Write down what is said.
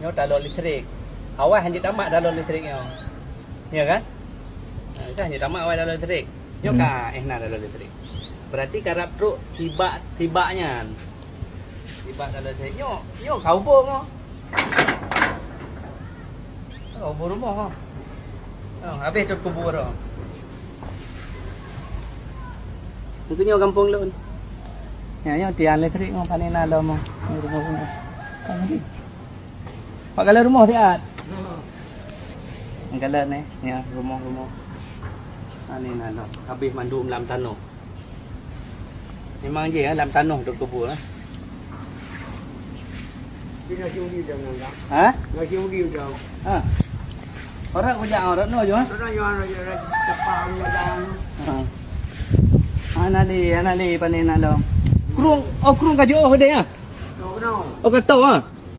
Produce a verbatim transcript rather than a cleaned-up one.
Nyoe talon listrik. Awai hanjeuet tamat talon listrik nyoe. Ya kan? Ha, kan hanjeuet tamat awai talon listrik. Nyoe Hmm. ka eh na talon listrik. Berarti karab trok tibak, tibak nyan. Tibak talon listrik. Nyoe, nyoe ka ubong nyoe. Ka ubong rumoh nyoe. Oh, habis trok kubur nyoe. Mungkin nyoe gampông lôn. Ya, nyoe tiang listrik nyoe pané na lom nyoe. Nyoe rumoh-rumoh. Pak galak rumoh siat. Galak ni, ya rumoh-rumoh. Ha ni na dah habis mandum lam tanoh. Memang je ya, lam tanoh tu kubur eh. Ha? Ha? Orang kujak orang no je. Ha. Ana li, ana li panen along. Krung, oh krung ka jauh deh ya. Oh ka tahu ha.